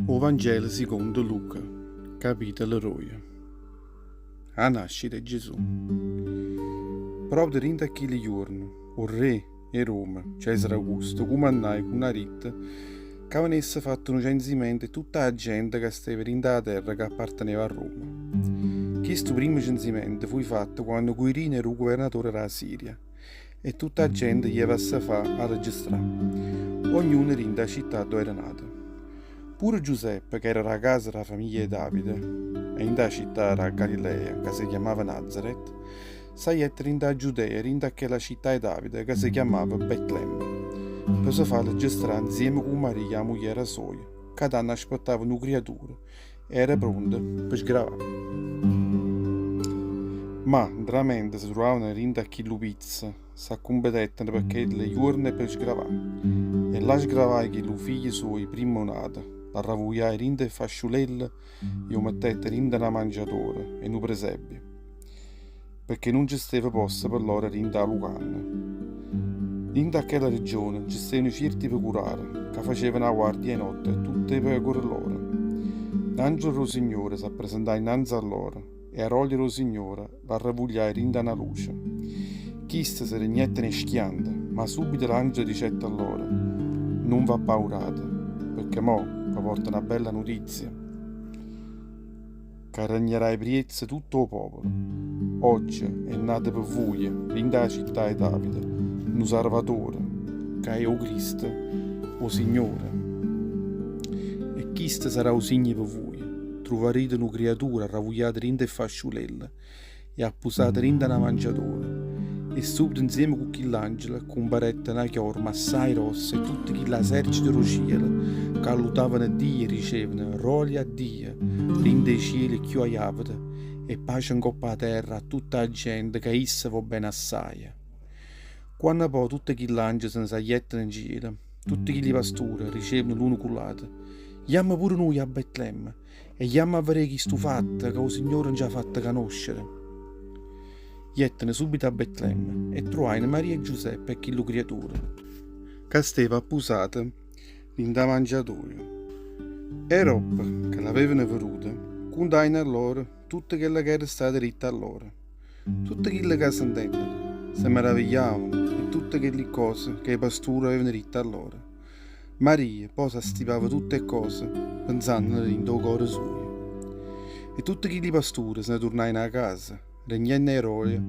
O Vangelo sicondo Luca, capitolo roje. 'A nascita 'e Gesù. Proprio dint' a chilli juorne, 'o rre 'e Roma, Cesare Augusto, cumannaje cu na ritta ca venesse fatto nu censimento 'e tutta 'a gente ca steva dint' 'a terra ca apparteneva a Roma. Chistu primmo censimento fuje fatto quanno Quirino era 'o guvernatore d' 'a Siria e tutta 'a gente jeva a se fà arregistrà, ognuno dint' 'a città addò era nato. Pure Giuseppe, ca era d' 'a casa d' 'a famiglia 'e Davide, e dint' 'a città d' 'a Galilea, ca se chiammava Nazaret, sagliette dint' 'a Giudea, dint' a chella città 'e Davide, ca se chiammava Betlemme, pe se fà registrà nzieme cu Maria 'a mugliera soja, ca tanno aspettava nu criaturo e era pronta pe sgravà. Ma, ntramente se truvavano dint' a chillu pizzo, s'accumpetettero pe chelle juorne pe sgravà. E là sgravaje chillu figlio suojo primmo nato, l'arravugliaje dint' 'e fasciulelle e 'o mettette dint' a na mangiatora 'e nu presebbio, pecché nun ce steva posto pe lloro dint' 'a lucanna. Dint' a chella regione nce stevano cierti pecurare ca facevano 'a guardia 'e notte a tutt' 'e pecore lloro. N'angelo d' 'o Signore s'appresentaje 'nnanze a lloro e 'a rolia d' 'o Signore l'arravugliaje dint' a na luce. Chiste se regnetteno 'e schiante, ma subito l'angelo dicette a lloro, Nun v'appaurate, pecché mo ve porto na bella nutizia, ca regnerà 'e priezza tutto 'o popolo. Ogge è nato pe vuje, dint' 'a città 'e Davide, nu Sarvatore, ca è 'o Cristo, 'o Signore. E chisto sarà 'o signo pe vuje, truvarrite nu criaturo arravugliato dint' 'e fasciulelle e appusate dint' 'a na mangiatora. E subito nzieme cu chill'angelo cumparette na chiorma assai grossa 'e tutte chill'esercite d' 'o cielo ca lutavano Dio e dicevano, Rolia a Dio dint' 'e ciele cchiù aiavete e pace ncopp' 'a terra a tutta 'a gente ca isso vò bene assaje. Quanno po' tutte chill'angele se ne sagliettero 'ncielo, tutte chilli pasture dicevano l'uno cu ll'ato, Jammo pure nuje a Betlemme E jammo a vedé chistu fatto ca 'o Signore nce ha fatto canoscere. Jetteno subito a Betlemme e truajeno Maria e Giuseppe e chillu criaturo, ca steva appusato dint' 'a mangiatoia. E doppo ca l'avevano veduto, cuntajeno a lloro tutto chello ca era stato ditto a lloro. Tutte chille ca sentetteno se meravigliavano 'e tutte chelli ccose ca 'e pasture avevano ditto a lloro. Maria po' s'astipava tutt' 'e ccose penzannole dint' 'o core sujo. E tutte chilli pasture se ne turnajeno 'a casa, regnenno 'e rolia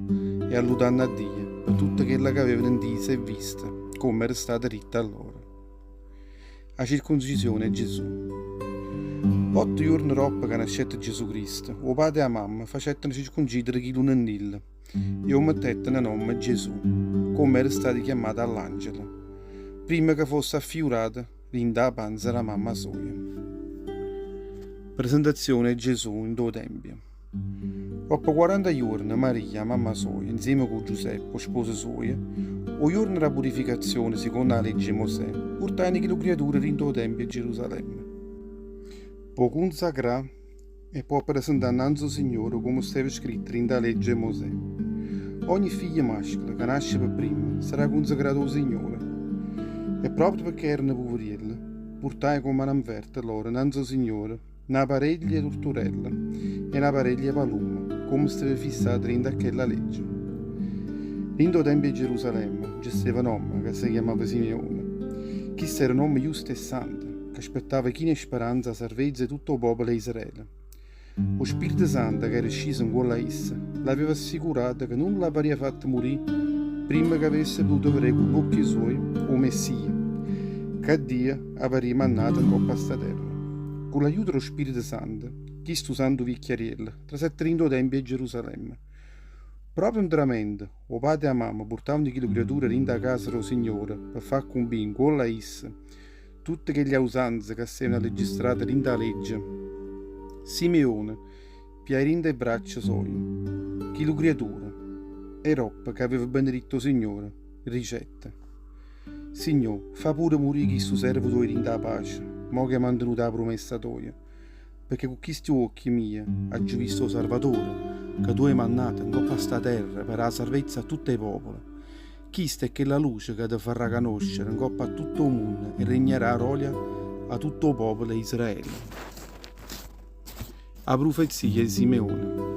e alludanno a Dio pe tutto chello ca avevano ntiso e visto, comme era stato ditto a lloro. A circuncisione 'e Gesù. Otto juorne doppo ca nascette Gesù Cristo, 'o pate e 'a mamma facettero circuncidere chillu nennillo e 'o mettettero nomme Gesù, comme era stato chiammato 'a ll'angelo, primma ca fosse affiurato dint' 'a panza d' 'a mamma soja. Presentazione 'e Gesù 'int' 'o Tempio. Doppo 40 juorne Maria, 'a mamma soja, nzieme cu Giuseppe, 'o sposo suojo, 'o juorno d' 'a purificazione secondo 'a legge 'e Mosè, purtajeno chillu criaturo dint' 'o Tempio 'e Gerusalemme. P' 'o cunsacrà e p' 'o appresentà 'nnanze 'o Signore comme steva scritto dint' 'a legge 'e Mosè, Ogni figlio mascolo ca nasce pe primmo sarà cunsacrato 'o Signore. E proprio pecché erano puverielle, purtaje comme a na 'nferta loro 'nnanze 'o Signore na pareglia 'e turturelle e na pareglia 'e palumme, comme steva fissato dint' a chella legge. Dint' 'o Tempio 'e Gerusalemme nce steva n'ommo ca se chiammava Simeone. Chisto era n'ommo justo e santo, ca aspettava chino 'e speranza 'a sarvezza 'e tutto 'o popolo 'e Israele. O Spirito Santo ca era sciso 'ncuollo a isso, l'aveva assicurato ca nun l'avarria fatto murì primma ca avesse pututo vedé cu ll'uocchie suoje 'o Messia, ca Dio avarria mannato 'ncopp' a sta terra. Cu l'aiuto d' 'o Spirito Santo, chistu santo vicchiariello trasette dint' 'o Tempio 'e Gerusalemme. Proprio 'ntramente 'o pate e 'a mamma purtavano chillu criaturo dint' 'a casa d' 'o Signore pe fà cumpì 'ncuollo a isso tutte chelle ausanze ca stevano registrate dint' 'a legge. Simeone piaje dint' 'e braccia soje chillu criaturo e doppo ca aveva beneditto 'o Signore, dicette, Signò, fa pure murì chistu servo tuojo dint' 'a pace, mo che 'e mantenuto 'a prumessa toja, pecché cu chisti uocchie mieje aggio visto 'o Sarvatore ca tu 'e mannato 'ncopp' a sta terra pe dà 'a sarvezza a tutt' 'e popole. Chista è chella luce ca te farrà canoscere 'ncopp' a tutto 'o munno e regnarà 'a rolia a tutto 'o popolo 'e Israele. 'A prufezia 'e Simeone.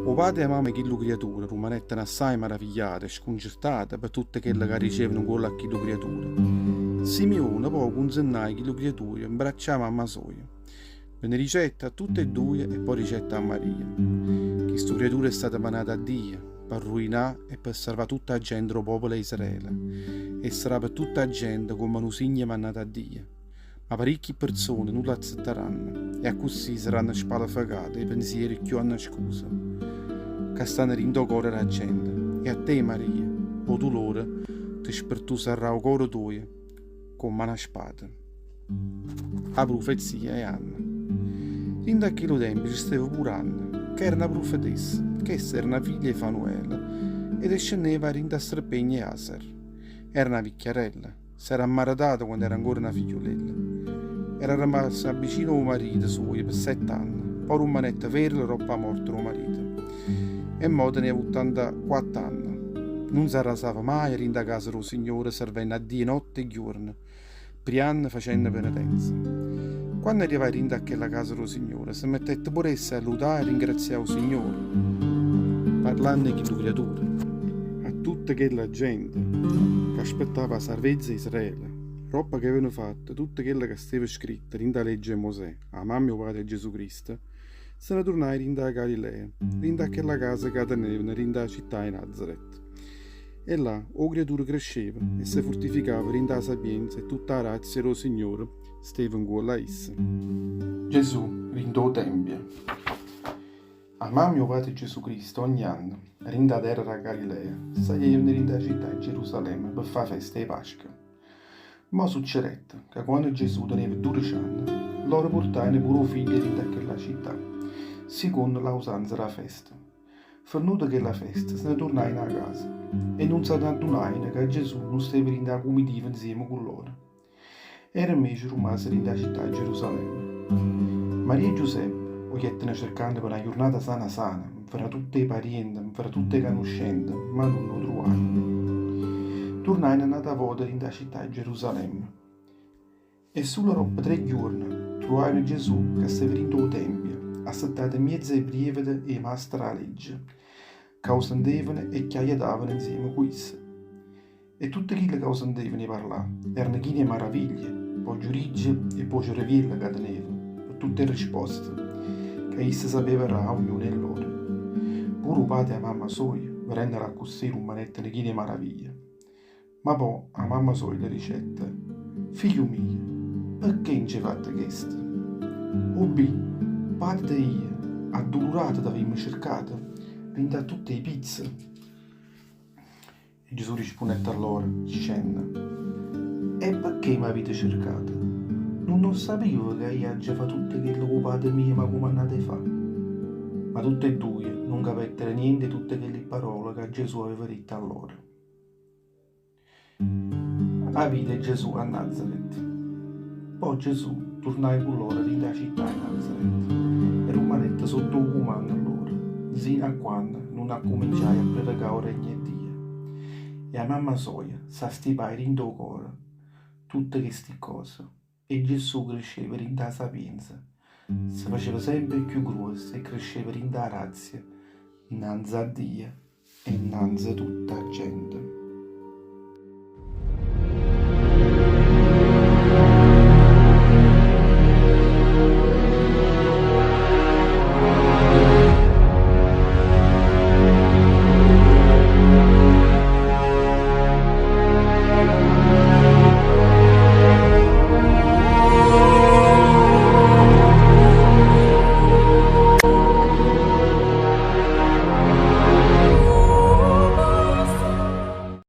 O pate e 'a mamma 'e chillu criaturo rummanettero assaje maravigliate e scuncertate pe tutte chello ca dicevano 'ncuollo a chillu criaturo. Simeone po' cunzennaje chillu criaturo 'mbraccio 'a mamma soja. Benedicette a tutte e duje e po' dicette a Maria, Chistu criaturo è stato mannato 'a Dio p'arruinà e pe sarvà tutta 'a gente d' 'o popolo 'e Israele, e sarà pe tutta 'a gente comme nu signo mannato 'a Dio. Ma paricchi perzone nun l'accettaranno e accussì saranno spalefecate 'e pensiere cchiù annascuse ca stanno dint' 'o core d' 'a gente. E a te, Maria, 'o dulore te spertusarrà 'o core tuojo comm'a na spada. 'A prufezia 'e Anna. Dint' a chillu tempo ce steva pure Anna, ca era na prufetessa, chesta era na figlia 'e Fanuele e descenneva 'a dint' 'a streppegna 'e Aser. Era na vicchiarella, s'era ammaretata quanno era ancora na figliulella. Era rimasta vicino 'o marito suojo pe sett'anne, po' rummanette vergine doppo 'a morte d' 'o marito e mo teneva uttantaquatt'anne. Nun s'arrasava maje dint' 'a casa d' 'o Signore servenno a Dio notte e ghiuorno. Prianno facenno penetenza. Quanno arrivaje dinto a chella casa d' 'o Signore, se mettette pure essa a ludà e ringrazià 'o Signore, parlanno 'e chillu criaturo. A tutta chella gente ch'aspettava 'a sarvezza 'e Israele, doppo ch'avevano fatto tutto chello ca steva scritto dint' 'a legge 'e Mosè, 'a mamma e 'o pate 'e Gesù Cristo, se ne turnaje dint' 'a Galilea, dint' a chella casa ca tenevano dint' 'a città 'e Nazaret. E là 'o criaturo cresceva e se furtificava dint' 'a sapienza e tutta 'a grazia d' 'o Signore steva 'ncuollo a isso. Gesù dint' 'o Tempio. A mamma e 'o pate 'e Gesù Cristo ogni anno, dint' 'a terra d' 'a Galilea, saglievano dint' 'a città 'e Gerusalemme pe' fa' 'a festa 'e Pasca. Mo succedette ca quanno Gesù teneva dudece anne, loro purtajeno pure 'o figlio dint' a chella città, sicondo l'ausanza d' 'a festa. Fernuta chella festa, se ne turnajeno 'a casa e nun s'addunajeno ca Gesù nun steva dint' 'a cumitiva 'nzieme cu loro. Era invece rummaso dint' 'a città 'e Gerusalemme. Maria e Giuseppe 'o jetteno cercanno pe na jurnata sana sana, nfra tutt' 'e pariente, nfra tutt' 'e canuscente, ma nun 'o truvajeno. Turnajeno n'ata vota dint' 'a città 'e Gerusalemme. E sulo aropp' tre ghiuorne truvajeno Gesù ca steva dint' 'o Tempio, assettato 'mmiezz' 'e prievete e 'e maste d' 'a legge, ca 'o sentevano e chiagliatavano 'nzieme cu isso. E tutte chille ca 'o sentevano 'e parlà erano chine 'e maraviglie p' 'o giuriggio e p' 'o cereviello ca teneva, pe tutte 'e risposte ca isso sapeva dà a ognuno 'e loro. Pure 'o pate e 'a mamma soja, vedennelo accussì, rummanettero chine 'e maraviglia. Ma po' 'a mamma soja le dicette, Figlio mio, pecché nce fatto chesto? O bbì, pàtete e io, addulurate t'avimmo cercato dint' a tutte 'e pizze. E Gesù rispunnette a loro, dicenno, E pecché m'avite cercato? Nun 'o ssapive ca io aggia fa' tutto chello ca 'o Pate mio m'ha cumannato 'e fa'? Ma tutte 'e duje nun capettero niente 'e tutte chelli parole ca Gesù aveva ditto a loro. A vita 'e Gesù a Nazaret. Po' Gesù turnaje cu loro dint' 'a città 'e Nazaret e rummanette sott' 'o cumanno lloro, nzino a quanno nun accuminciaje a predecà 'o regno 'e Dio. E 'a mamma soja s'astipaje dint' 'o core tutte chesti ccose. E Gesù cresceva dint' 'a sapienza, se faceva sempe cchiù gruosso e cresceva dint' 'a grazia 'nnanze a Dio e 'nnanze tutta 'a gente.